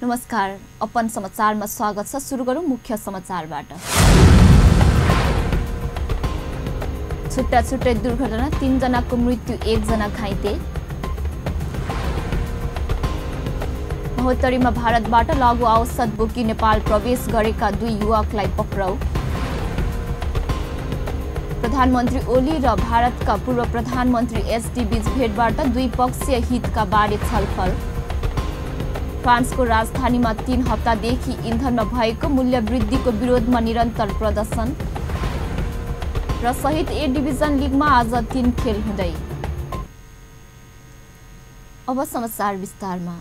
नमस्कार, अपन समाचारमा स्वागत छ। सुरु गरौँ मुख्य समाचारबाट। छुट्टा-छुट्टै दुर्घटना, 3 जनाको मृत्यु, 1 जना घाइते। महोत्तरीमा भारतबाट लघु औषध बोकी नेपाल प्रवेश गरेका 2 युवकलाई पक्राउ। प्रधानमन्त्री ओली र भारतका पूर्व प्रधानमन्त्री एसडी बीच भेटबाट द्विपक्षीय हितका बारे छलफल। फ्रान्सको राजधानीमा 3 हप्तादेखि इन्धनमा भएको मूल्य वृद्धिको विरोधमा निरन्तर प्रदर्शन। र सहित ए डिभिजन लिगमा आज 3 खेल हुँदै। अब समाचार विस्तारमा।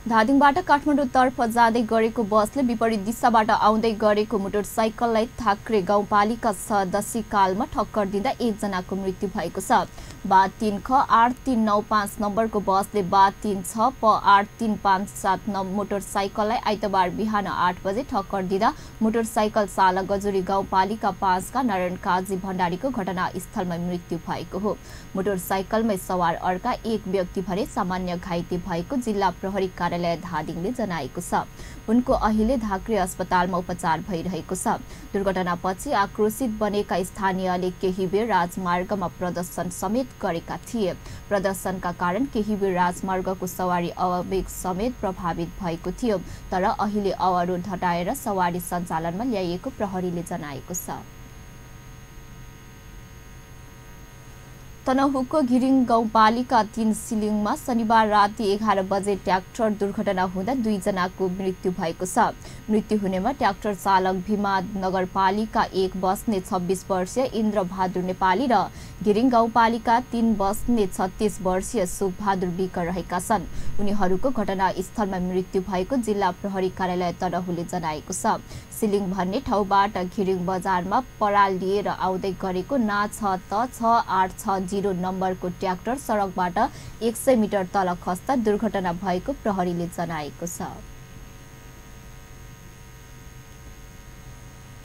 धादिङबाट काठमाडौँतर्फ जाँदै गरेको बसले विपरीत दिशाबाट आउँदै गरेको मोटरसाइकललाई थाक्रे गाउँपालिका सदस्य कालमा ठक्कर दिँदा 1 जनाको मृत्यु भएको छ। बा 3 ख 8395 नम्बरको बसले बा 3 6 प 8357 मोटरसाइकललाई आइतबार बिहान 8 बजे ठक्कर दिँदा मोटरसाइकल चालक गजुरी गाउँपालिका 5 का नारायण काजी भण्डारीको घटनास्थलमै मृत्यु भएको हो। मोटरसाइकलमै सवार अर्का 1 व्यक्ति भने सामान्य घाइते भएको जिल्ला प्रहरी कार्यालय धादिङले जनाएको छ। उनको अहिले धाक्रे अस्पतालमा उपचार भइरहेको छ। दुर्घटनापछि आक्रोशित बनेका स्थानीयले केही बेर राजमार्गमा प्रदर्शन समेत गरेका थिए। प्रदर्शनका कारण केही बेर राजमार्गको सवारी अवेग समेत प्रभावित भएको थियो, तर अहिले अवरोध हटाएर सवारी सञ्चालनमा ल्याइएको प्रहरीले जनाएको छ। तनहुको घिरिङ गाउँपालिका 3 सिलिङमा शनिबार राति 11 बजे ट्र्याक्टर दुर्घटना हुँदा 2 जनाको मृत्यु भएको छ। मृत्यु हुनेमा ट्र्याक्टर चालक भीमा नगरपालिका 1 बस्ने 26 वर्षीय इन्द्रबहादुर नेपाली र घिरिङ गाउँपालिका 3 बस्ने 36 वर्षीय सुखबहादुर विक रहेका छन्। उनीहरूको घटनास्थलमा मृत्यु भएको जिल्ला प्रहरी कार्यालय तनहुले जनाएको छ। सिलिङ भन्ने ठाउँबाट घिरिङ बजारमा पराल लिएर आउँदै गरेको ना 6 त 6860 नम्बरको ट्र्याक्टर सडकबाट 100 मिटर तल खस्दा दुर्घटना भएको प्रहरीले जनाएको छ।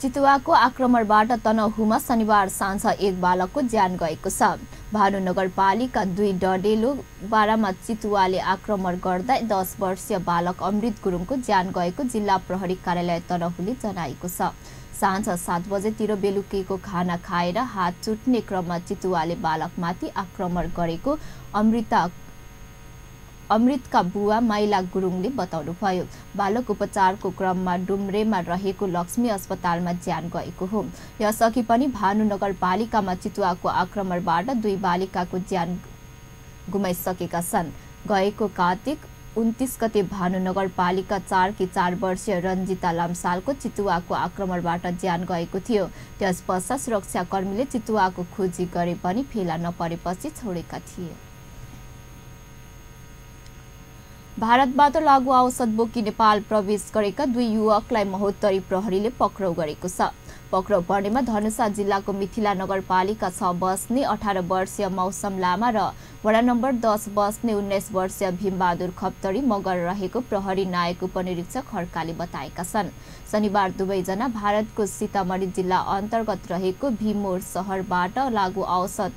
चितुवाको आक्रमणबाट तनहुमा शनिबार साँझ 1 बालकको ज्यान गएको छ। भानु नगरपालिका 2 डडेलो 12 मा चितुवाले आक्रमण गर्दा 10 वर्षीय बालक अमृत गुरुङको ज्यान गएको जिल्ला प्रहरी कार्यालय तनहुले जनाएको छ। साँझ 7 बजेतिर बेलुकीको खाना खाएर हात चुट्ने क्रममा चितुवाले बालकमाथि आक्रमण गरेको अमृतका बुवा माइला गुरुङले बताउनुभयो। बालक उपचारको क्रममा डुम्रेमा रहेको लक्ष्मी अस्पतालमा ज्यान गएको हो। यसअघि पनि भानु नगरपालिकामा चितुवाको आक्रमणबाट 2 बालिकाको ज्यान गुमाइसकेका छन्। गएको कार्तिक 29 गते भानु नगरपालिका 4 की 4 वर्षीय रञ्जिता लम्सालको चितुवाको आक्रमणबाट ज्यान गएको थियो। त्यस पश्चात सुरक्षाकर्मीले चितुवाको खोजी गरे पनि फेला नपरेपछि छोडेका थिए। भारतबाट लघु औषध बोकी नेपाल प्रवेश गरेका 2 युवकलाई महोत्तरी प्रहरीले पक्राउ गरेको छ। पक्राउ पर्नेमा धनुषा जिल्लाको मिथिला नगरपालिका 6 बस्ने 18 वर्षीय मौसम लामा र वडा नम्बर 10 बस्ने 19 वर्षीय भीमबहादुर खप्तरी मगर रहेको प्रहरी नायक उपनिरीक्षक खड्काले बताएका छन्। शनिबार दुवैजना भारतको सीतामढी जिल्ला अन्तर्गत रहेको भीमोर शहरबाट लघु औषध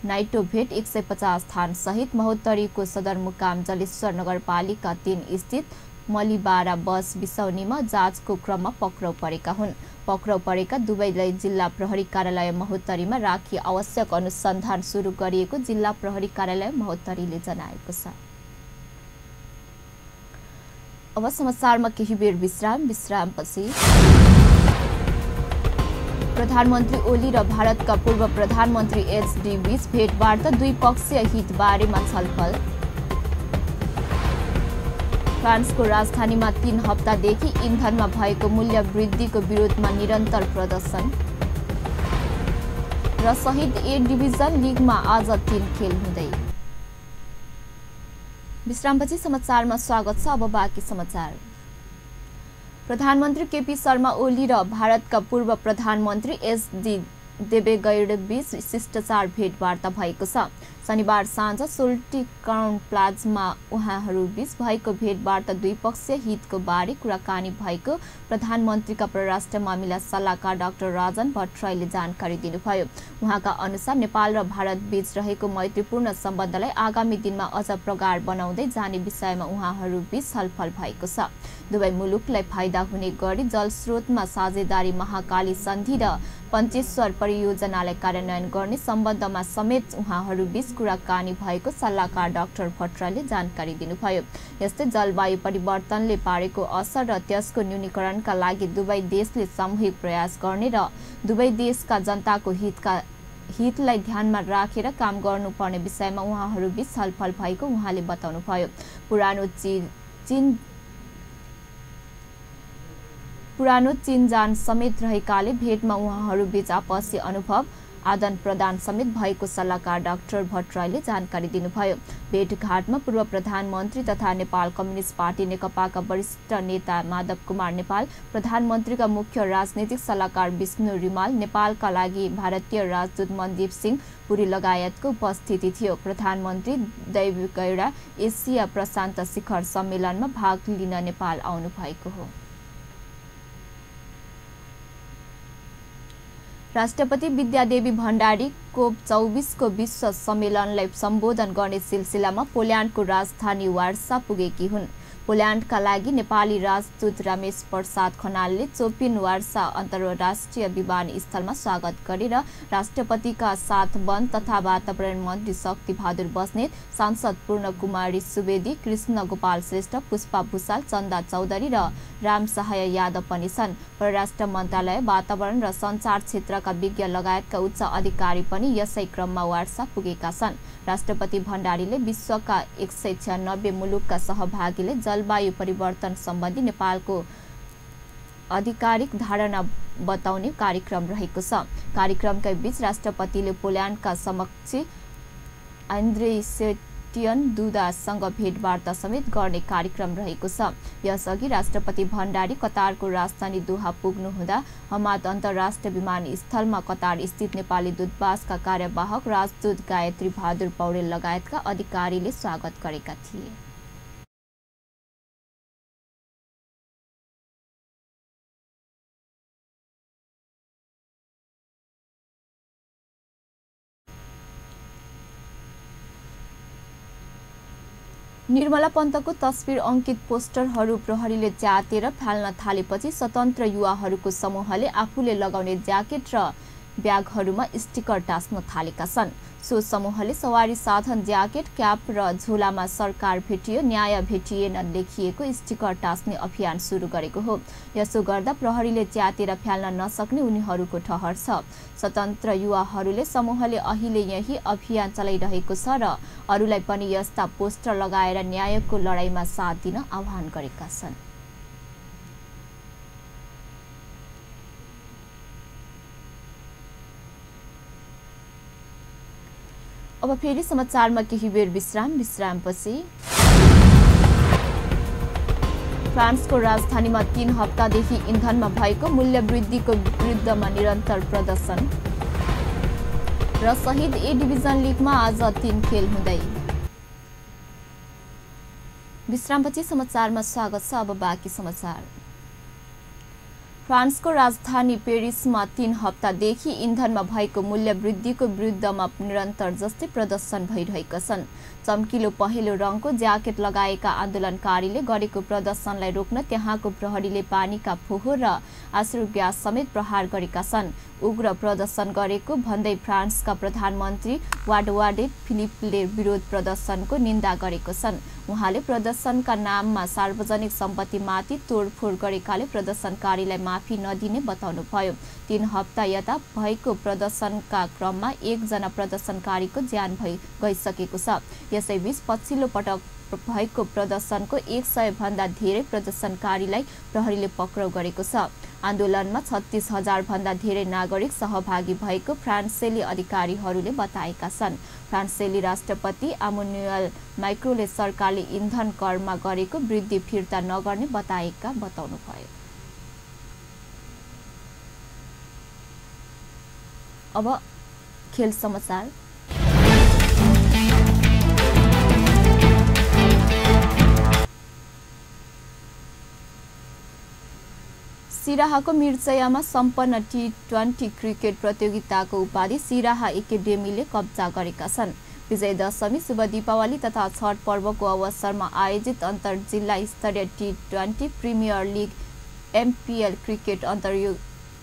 नाइटोभेट 150 थान सहित महोत्तरीको सदरमुकाम जलेश्वर नगरपालिका 3 स्थित मलिबारा बस बिसौनीमा जाँचको क्रममा पक्राउ परेका हुन्। पक्राउ परेका दुवैलाई जिल्ला प्रहरी कार्यालय महोत्तरीमा राखी आवश्यक अनुसन्धान सुरु गरिएको जिल्ला प्रहरी कार्यालय महोत्तरीले जनाएको छ। अब समाचारमा केही बेर विश्रामपछि प्रधानमन्त्री ओली र भारतका पूर्व प्रधानमन्त्री एचडी बीच भेटवार्ता द्विपक्षीय हित बारेमा छलफल। फ्रान्सको राजधानीमा 3 हप्तादेखि इन्धनमा भएको मूल्य वृद्धिको विरोधमा निरन्तर प्रदर्शन। र सहित ए डिभिजन लिगमा आज 3 खेल हुँदै। विश्रामपछि समाचारमा स्वागत छ। अब बाँकी समाचार। प्रधानमन्त्री केपी शर्मा ओली र भारतका पूर्व प्रधानमन्त्री एसडी देवेगौडाबीच शिष्टाचार भेटवार्ता भएको छ। शनिबार साँझ सोल्टी क्राउन प्लाजामा उहाँहरूबीच भएको भेटवार्ता द्विपक्षीय हितको बारे कुराकानी भएको प्रधानमन्त्रीका परराष्ट्र मामिला सल्लाहकार डाक्टर राजन भट्टराईले जानकारी दिनुभयो। उहाँका अनुसार नेपाल र भारतबीच रहेको मैत्रीपूर्ण सम्बन्धलाई आगामी दिनमा अझ प्रगाढ बनाउँदै जाने विषयमा उहाँहरूबीच छलफल भएको छ। दुवै मुलुकलाई फाइदा हुने गरी जलस्रोतमा साझेदारी, महाकाली सन्धि र पञ्चेश्वर परियोजनालाई कार्यान्वयन गर्ने सम्बन्धमा समेत उहाँहरूबीच कुराकानी भएको सल्लाहकार डाक्टर भट्टराईले जानकारी दिनुभयो। यस्तै जलवायु परिवर्तनले पारेको असर र त्यसको न्यूनीकरणका लागि दुवै देशले सामूहिक प्रयास गर्ने र दुवै देशका जनताको हितलाई ध्यानमा राखेर काम गर्नुपर्ने विषयमा उहाँहरूबीच छलफल भएको उहाँले बताउनुभयो। पुरानो चिनजान समेत रहेकाले भेटमा उहाँहरूबीच आपसी अनुभव आदान प्रदान समेत भएको सल्लाहकार डाक्टर भट्टराईले जानकारी दिनुभयो। भेटघाटमा पूर्व प्रधानमन्त्री तथा नेपाल कम्युनिस्ट पार्टी नेकपाका वरिष्ठ नेता माधव कुमार नेपाल, प्रधानमन्त्रीका मुख्य राजनीतिक सल्लाहकार विष्णु रिमाल, नेपालका लागि भारतीय राजदूत मनदीप सिंह पुरी लगायतको उपस्थिति थियो। प्रधानमन्त्री देवेगौडा एसिया प्रशान्त शिखर सम्मेलनमा भाग लिन नेपाल आउनु भएको हो। राष्ट्रपति विद्यादेवी भण्डारी COP24 को विश्व सम्मेलनलाई सम्बोधन गर्ने सिलसिलामा पोल्यान्डको राजधानी वार्सा पुगेकी हुन्। पोल्यान्डका लागि नेपाली राजदूत रमेश प्रसाद खनालले चोपिन वार्सा अन्तर्राष्ट्रिय विमानस्थलमा स्वागत गरेर राष्ट्रपतिका साथ वन तथा वातावरण मन्त्री शक्ति बहादुर बस्नेत, सांसद पूर्ण कुमारी सुवेदी, कृष्ण गोपाल श्रेष्ठ, पुष्पा भूषाल, चन्दा चौधरी र राम सहाय यादव पनि छन्। परराष्ट्र मन्त्रालय, वातावरण र सञ्चार क्षेत्रका विज्ञ लगायतका उच्च अधिकारी पनि यसै क्रममा वार्सा पुगेका छन्। राष्ट्रपति भण्डारीले विश्वका 196 मुलुकका सहभागीले जलवायु परिवर्तन सम्बन्धी नेपालको आधिकारिक धारणा बताउने कार्यक्रम रहेको छ। कार्यक्रमका बीच राष्ट्रपतिले पोल्यान्डका समक्ष आन्द्रे सेटियन दुदासँग भेटवार्ता समेत गर्ने कार्यक्रम रहेको छ। यसअघि राष्ट्रपति भण्डारी कतारको राजधानी दोहा पुग्नुहुँदा हमाद अन्तर्राष्ट्रिय विमानस्थलमा कतार स्थित नेपाली दूतावासका कार्यवाहक राजदूत गायत्री बहादुर पौडेल लगायतका अधिकारीले स्वागत गरेका थिए। निर्मला पन्तको तस्बिर अंकित पोस्टरहरू प्रहरीले च्यातेर फाल्न थालेपछि स्वतन्त्र युवाहरूको समूहले आफूले लगाउने ज्याकेट र ब्यागहरूमा स्टिकर टास्न थालेका छन्। सो समूहले सवारी साधन, ज्याकेट, क्याप र झोलामा सरकार भेटियो न्याय भेटिएन लेखिएको स्टिकर टास्ने अभियान सुरु गरेको हो। यसो गर्दा प्रहरीले च्यातेर फाल्न नसक्ने उनीहरूको ठहर छ। स्वतन्त्र युवाहरूले समूहले अहिले यही अभियान चलाइरहेको छ र अरूलाई पनि यस्ता पोस्टर लगाएर न्यायको लडाईँमा साथ दिन आह्वान गरेका छन्। अब फेरि समाचारमा केही बेर विश्रामपछि फ्रान्सको राजधानीमा 3 हप्तादेखि इन्धनमा भएको मूल्य वृद्धिको विरुद्धमा निरन्तर प्रदर्शन र शहीद ए डिभिजन लिगमा आज 3 खेल हुँदै। विश्रामपछि समाचारमा स्वागत छ। अब बाँकी समाचार। फ्रान्सको राजधानी पेरिसमा 3 हप्तादेखि इन्धनमा भएको मूल्य वृद्धिको विरुद्धमा निरन्तर जस्तै प्रदर्शन भइरहेका छन्। चम्किलो पहेँलो रङको ज्याकेट लगाएका आन्दोलनकारीले गरेको प्रदर्शनलाई रोक्न त्यहाँको प्रहरीले पानीका फोहोर र आश्रु ग्यास समेत प्रहार गरेका छन्। उग्र प्रदर्शन गरेको भन्दै फ्रान्सका प्रधानमन्त्री एडुआर्ड फिलिपले विरोध प्रदर्शनको निन्दा गरेको छन्। उहाँले प्रदर्शनका नाममा सार्वजनिक सम्पत्तिमाथि तोडफोड गरेकाले प्रदर्शनकारीलाई माफी नदिने बताउनुभयो। 3 हप्ता यता भएको प्रदर्शनका क्रममा 1 जना प्रदर्शनकारीको ज्यान गइसकेको छ। यसैबीच पछिल्लो पटक भएको प्रदर्शनको 100 भन्दा धेरै प्रदर्शनकारीलाई प्रहरीले पक्राउ गरेको छ। आन्दोलनमा 36,000 भन्दा धेरै नागरिक सहभागी भएको फ्रान्सेली अधिकारीहरूले बताएका छन्। फ्रान्सेली राष्ट्रपति इमानुएल मैक्रोनले सरकारले इन्धन करमा गरेको वृद्धि फिर्ता नगर्ने बताउनुभयो। अब खेल समाचार। सिराहाको मिर्चयामा सम्पन्न टी20 क्रिकेट प्रतियोगिताको उपाधि सिराहा एकेडेमीले कब्जा गरेका छन्। विजय दशमी, शुभ दीपावली तथा छठ पर्वको अवसरमा आयोजित अन्तर जिल्ला स्तरीय टी20 प्रिमियर लिग एमपीएल क्रिकेट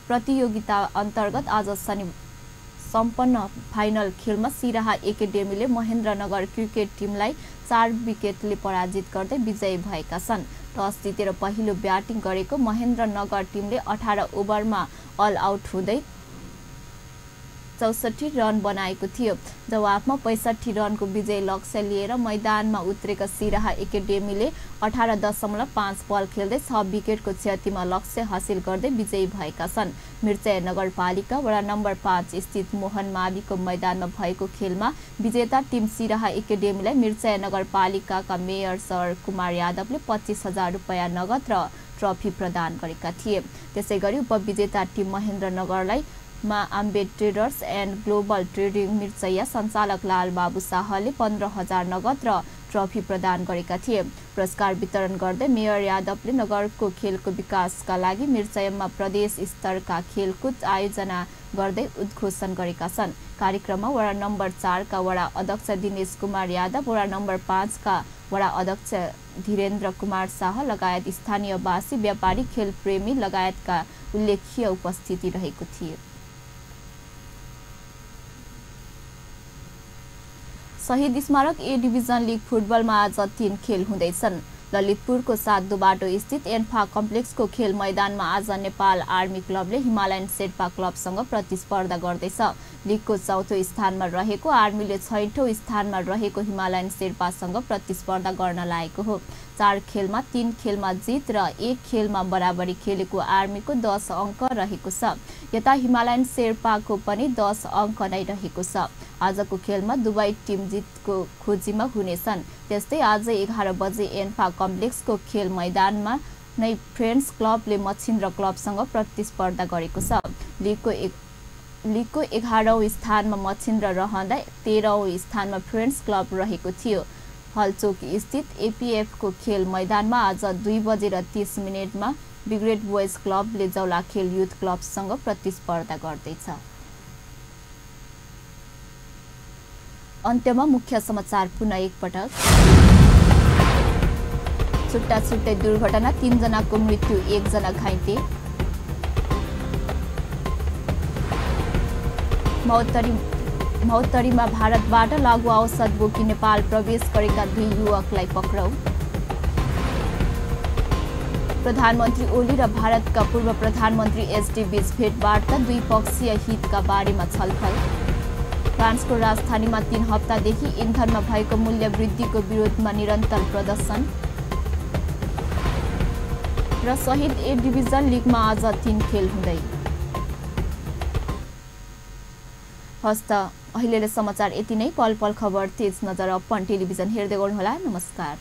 प्रतियोगिता अन्तर्गत आज सम्पन्न फाइनल खेलमा सिराहा एकेडेमीले महेन्द्रनगर क्रिकेट टिमलाई 4 विकेटले पराजित गर्दै विजयी भएका छन्। टस जितेर पहिलो ब्याटिङ गरेको महेन्द्रनगर टिमले 18 ओभरमा अल आउट हुँदै 64 रन बनाएको थियो। जवाफमा 65 रनको विजय लक्ष्य लिएर मैदानमा उत्रेका सिराहा एकेडेमीले 18.5 बल खेल्दै 6 विकेटको क्षतिमा लक्ष्य हासिल गर्दै विजयी भएका छन्। मिर्चया नगरपालिका वडा नम्बर 5 स्थित मोहन माविको मैदानमा भएको खेलमा विजेता टिम सिराहा एकेडेमीलाई मिर्चया नगरपालिकाका मेयर सर कुमार यादवले 25,000 रुपैयाँ नगद र ट्रफी प्रदान गरेका थिए। त्यसैगरी उपविजेता टिम महेन्द्रनगरलाई Ambe traders and global trading मिर्चया सञ्चालक लाल बाबु शाहले 15,000 नगद र ट्रफी प्रदान गरेका थिए। पुरस्कार वितरण गर्दै मेयर यादवले नगरको खेलको विकासका लागि मिर्चयामा प्रदेश स्तरका खेलकुद आयोजना गर्दै उद्घोषण गरेका छन्। कार्यक्रममा वडा नम्बर 4 का वडा अध्यक्ष दिनेश कुमार यादव, वडा नम्बर 5 का वडा अध्यक्ष धीरेन्द्र कुमार शाह लगायत स्थानीयवासी, व्यापारी, खेलप्रेमी लगायतका उल्लेख्य उपस्थिति रहेको थियो। शहीद स्मारक ए डिभिजन लिग फुटबलमा आज 3 खेल हुँदैछन्। ललितपुरको 7 बाटो स्थित एन्फा कम्प्लेक्सको खेल मैदानमा आज नेपाल आर्मी क्लबले हिमालयन शेर्पा क्लबसँग प्रतिस्पर्धा गर्दैछ। लिगको 4थो स्थानमा रहेको आर्मीले 6औं स्थानमा रहेको हिमालयन शेर्पासँग प्रतिस्पर्धा गर्न लागेको हो। 4 खेलमा 3 खेलमा जित र 1 खेलमा बराबरी खेलेको आर्मीको 10 अङ्क रहेको छ। यता हिमालयन शेर्पाको पनि 10 अङ्क नै रहेको छ। आजको खेलमा दुवै टिम जितको खोजीमा हुनेछन्। त्यस्तै आज 11 बजे एन्फा कम्प्लेक्सको खेल मैदानमा नै फ्रेन्ड्स क्लबले मच्छिन्द्र क्लबसँग प्रतिस्पर्धा गरेको छ। लिगको 11औं स्थानमा मच्छिन्द्र रहँदा 13औं स्थानमा फ्रेन्ड्स क्लब रहेको थियो। हलचोक स्थित एपीएफको खेल मैदानमा आज 2:30 ब्रिगेड बोयज क्लबले जौलाखेल युथ क्लबसँग प्रतिस्पर्धा गर्दैछ। अन्त्यमा मुख्य समाचार पुनः एकपटक। छुट्टा छुट्टै दुर्घटना, 3 जनाको मृत्यु, 1 जना घाइते। महोत्तरीमा भारतबाट लागु औषध बोकी नेपाल प्रवेश गरेका 2 युवकलाई पक्राउ। प्रधानमन्त्री ओली र भारतका पूर्व प्रधानमन्त्री एचडी बीच भेटवार्ता, द्विपक्षीय हितका बारेमा छलफल। फ्रान्सको राजधानीमा 3 हप्तादेखि इन्धनमा भएको मूल्य वृद्धिको विरोधमा निरन्तर प्रदर्शन। र शहीद ए डिभिजन लिगमा आज 3 खेल हुँदै। हस्त अहिलेले समाचार यति नै। पल पल खबर तेज नजर अपन टेलिभिजन हेर्दै गर्नुहोला। नमस्कार।